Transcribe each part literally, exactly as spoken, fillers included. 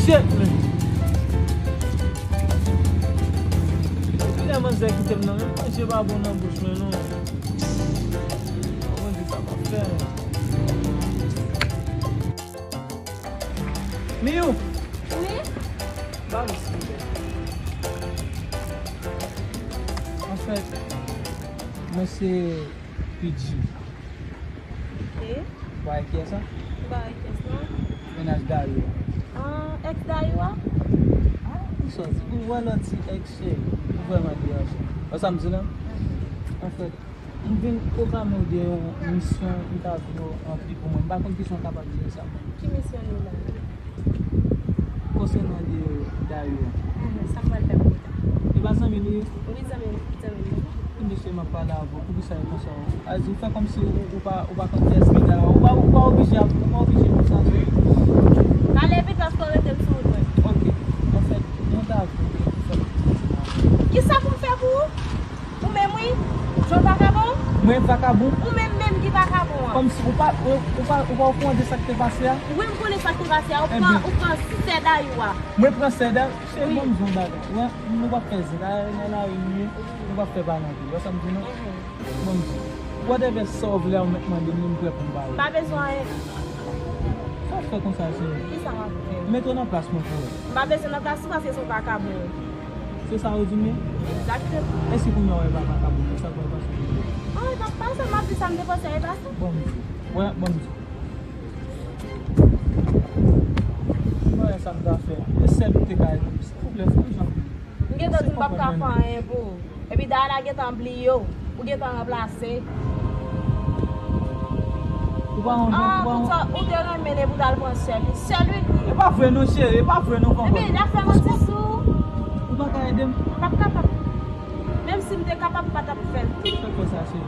Shit, man. Depi lè manzè kite m nan, menm manje pa bon nan bouch mwen non. Mwen di sa pa fè. Miou! Wi? Ba m silvouplè. Anfèt, mwen se P G. Ok. Ou pa wè kiyès la? M pa wè kiyès la. Mennaj Dayo a. Ah, ex Dayo a? Ah, ou sòti. Ou wè lè w di ex cheri. Ou vrèman deranje. Wè sa m di la? Anfèt, m vin pwoklame w de yon misyon m ta vle w ranpli pou mwen. M pa konn kisa w kapab jere sa pou mwen. Ki misyon nou la? Konsènan de Dayo a. Ahn, sa m pral fè pou ou la? E pa zanmi nou ye? Wi, zanmi m, zanmi m. Mesye, m ap pale avè w, poukisa e konsa? A di, fè kòmsi ou, ou pa, ou pa konn kiyès ki Dayo a. Ou pa, ou pa oblije ap, ou pa oblije konsa, non. Pale vit paske w rete m sou wout mwen. Ok. Anfèt, mwen ta vle ou fè yon ti... Kisa pou m fè pou ou? Ou menm wi, jan w vakabon? Mwen vakabon? Ou menm menm ki vakabon an. Kòmsi ou pa, ou, ou pa, ou pa okouran de sa k te pase a? Wi, m konnen sa k te pase a. Ou pran, ou pran sè Dayo a. Mwen pran sè Dayo? Cheri, ban m di w yon bagay. Ou wè, nou p ap fè zen. Dayo nan lari nou ye, nou p ap fè pale anpil. Ou wè sa m di w non? Ban m di w. Whatever sa w vle a, ou mèt mande m, m prè pou m ba ou. M pa bezwen anyen. Sa w fè konsa, cheri? Kisa m ap fè? Mete w nan plas mwen pou wè. M pa bezwen nan plas ou paske se yon vakabon. Se sa yo di m ye? Egzakteman. E si kounye a w wè e pa vakabon, sa k pral pase? Ah, e p ap pase, m ap di sa m te panse a, e pa sa. Ban m di w. Wè, ban m di w. Mwen wè sa m ta fè. E sèl ou te ka ede m, silvouplè, fè yon jan pou mwen. M gentan di m p ap ka fè anyen pou ou. Epi Dayana gentan bliye w. Ou gentan ranplase. Ou pa yon jan, ah, ou pa yon... Tout sa, ou te renmen l epi w t al pran sè li. Sè li li ye. E pa vre non, cheri, e pa vre non, fanm. Epi, l ap fè manti sou ou. Ou pa ka ede m? M p ap kapab. Menm si m te kapab, m pa t ap fè l tou. Fè konsa, cheri.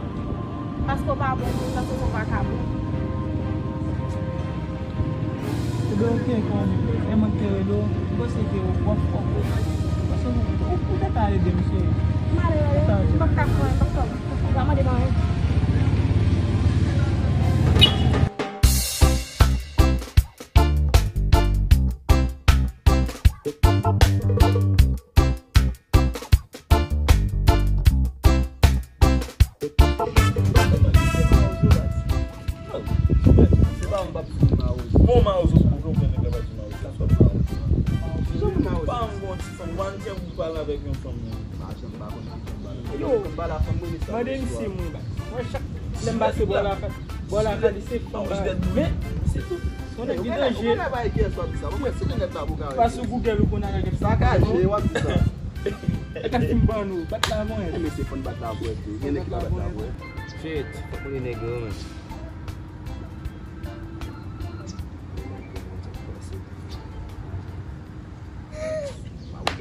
Paske w pa bon moun, paske w se yon vakabon. Ebyen, ok, fanmi. E mwen ki te rele w, m panse ke w ap fè w konsa. Paske ou, ou, ou te ka ede m, cheri. M ale, m p ap ka pran, m p ap ka, m p ap ka mande m anyen. Bon, mawozo, ou konprann nèg la pa di mawozo. Pa m gon ti fanm, ou pa janm pale avèk yon fanm non. Yo, mande misye mwen ba. Mwen chak lè m pase bò la, bò la, li se fanm ba. Men, se tou. Yon nèg ki danje. Ou pa sou Google, ou konn al gade. Sakaje, w ap di sa. E ka si m ban nou, bat la avè w. Mesye, fò n bat la avè w tou. Gen nèg ki pa bat la avè w. Shit, fòk mwen nèg yo, men.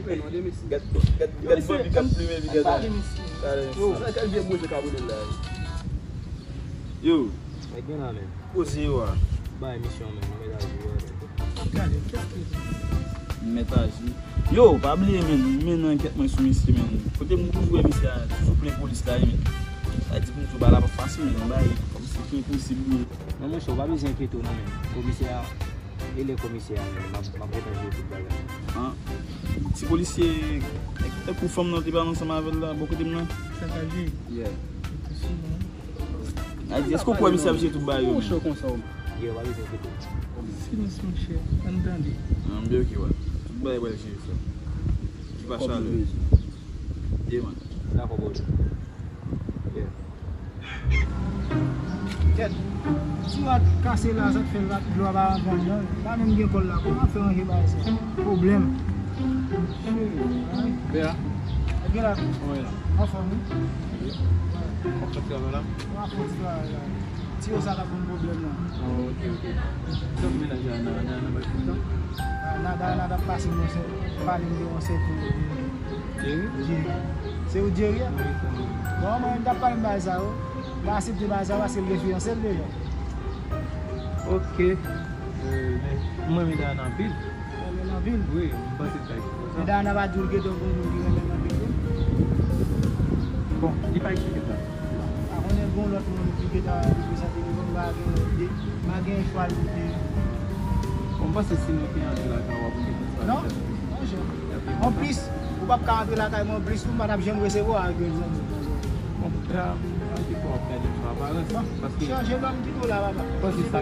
Gad, gad, gad, gad, gad, gad. Yo, gad, gad vye bouje kabonèl la. Yo. Nèg gen la, men. Koze yo a. Bay misyon, men, nan metaji yo, men. Gade, kèk koze. Metaji. Yo, pa bliye, men, men nan ankèt mwen sou misye, men. Kote m toujou wè misye a, toujou plen polis la, men. Sa di pou m di w bagay la pa fasil, men, yon bagay kòmsi ki enposib li ye. Non, monchè, ou pa bezwen enkyete w, non, men. Komisè a, e lè komisè a, men, m ap, m ap gentan jere tout bagay. An, ti polisye, èk, èk ou fanm nan te pale ansanm avè l la, bò kote m nan? Sakaje. Yeah. Li te sou mwen. A di, èske w kwè misye ap jere tout bagay yo menm? Ou cho konsa ou menm? Yo, pa bezwen enkyete w. Silans, monchè. Ann tande. An, byen, ok, wè. Tout bagay pral jere, frè. Ki pa chalè. Ye, man. Dakò, bro. Yeah. Kèt. Ti rat kase la, sa k fè rat dlo a pa rantre anndan l. Pa menm gen kòl la. Kòman fè ranje bagay sa? Pwoblèm. Cheri, hein? Bea. Èske la? Wi, la. Anfòm, wi? Wi. Anfòm, travay la? Anfòm, travay la. Ti yo sa t ap ban m pwoblèm la. Oh, ok, ok. Donk, mennaj la, nan, nan, nan, nan, nan. Ah, Nada, Nada ap pase m yon sèt, pale m de yon sèt Jerry. Jerry? Jerry. Se ou Jerry a? Wi, se mwen. Bon, mwen menm t ap pale m bagay sa yo. M pa aksepte bagay sa yo paske l gen fiyanse l deja. Ok. Euh, men mwen renmen Dayana anpil. Renmen l anpil? Wi, m panse l ta eksploze. Men Dayana pa di w l gentan gon moun ki renmen l anpil tou? Bon, li pa eksplike sa. Pa konnen gon lòt moun ki gentan reprezante li, m pa gen, m pa gen chwa l pou te. Mwen panse si nou te antre lakay w ap gen plis. Non, non, jan. Anplis, ou p ap ka antre lakay mwen anplis tou, m pa t ap janm resevwa w ak grenn zanmi. Bon, pè a, ann te fè w ap gade sou aparans, paske chanje lòm kite w la, papa. Paske sa.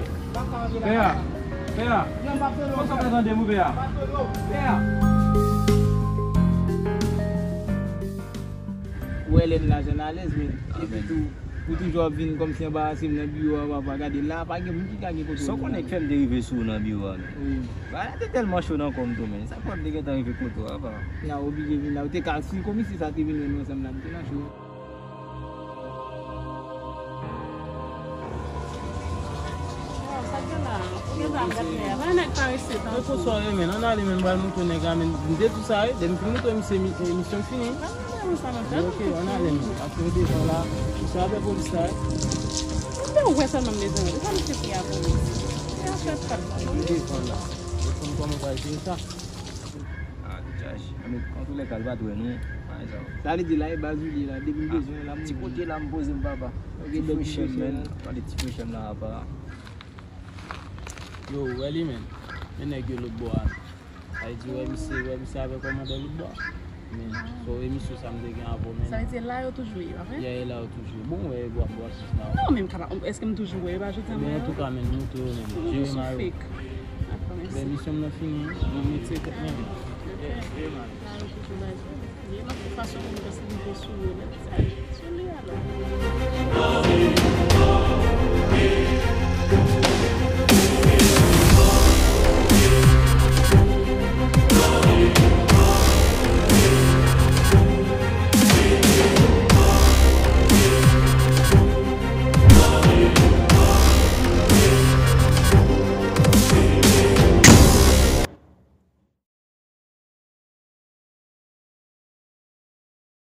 Pè a, pè a. Fòk sa pa tande m wi, pè a. Pè a. Ou wè lè n la, jan n alèz, men. Epi tou, ou toujou ap vin kòmsi anbarase m nan biwo a, papa. Gade la, pa gen moun ki ka gen kote. Sa w konnen k fè m te rive sou ou nan biwo a, men? Wi. Bagay la te tèlman cho nan kò m tou, men. Sa k fè m te gentan rive kote w, papa? N a oblije vin la. Ou te ka, si komisè sa te vin wè nou ansanm la, m te nan cho. Sa k gen la? Ou gen zam gad lè a. Wè nèg parese tankou. Repon sa w renmen, ann ale, men, m pral montre nèg la, men, m te di w sa, wi, depi m fin montre misye mi-, emisyon fini. Ann ale, ann ale, men. Paske w devan la, misye avè polis la, wi. Ou te wè sèlman m bezwen wè. Sa misye fè a polis? Se afè pèp la. M devan la. Ou konn kòman w pral jere sa. Ah, Josh. Ann, antoulèka, l pa t wè nou. Sa vle di la, e baz ou ye la, depi m bezwen la, m. Ti kote la, m poze m, papa. Ti frechè m, men. Tande ti frechè m la, papa. Yo, ou wè li, men. Men nèg yo lòt bò a. Sa vle di, wè misye, wè misye avè kòmandè lòt bò a. Men, so, emisyon sa m te gen avè w, men. Sa vle di, e la yo toujou ye, pa vre? Ya, e la yo toujou ye. Bon, wè, bò a, bò a, sis la. Non, men m ka pa, èske m toujou wè yo, pa jodi a, men, antouka, men, montre yo, men. Jere ma yo. Dakò, mèsi. Lè emisyon m nan fini, nou mete tèt nan men. Jere ma yo. La yo toujou la, jere. Yon lòt fason pou m konsantre sou yo, men, sa, sou li alò.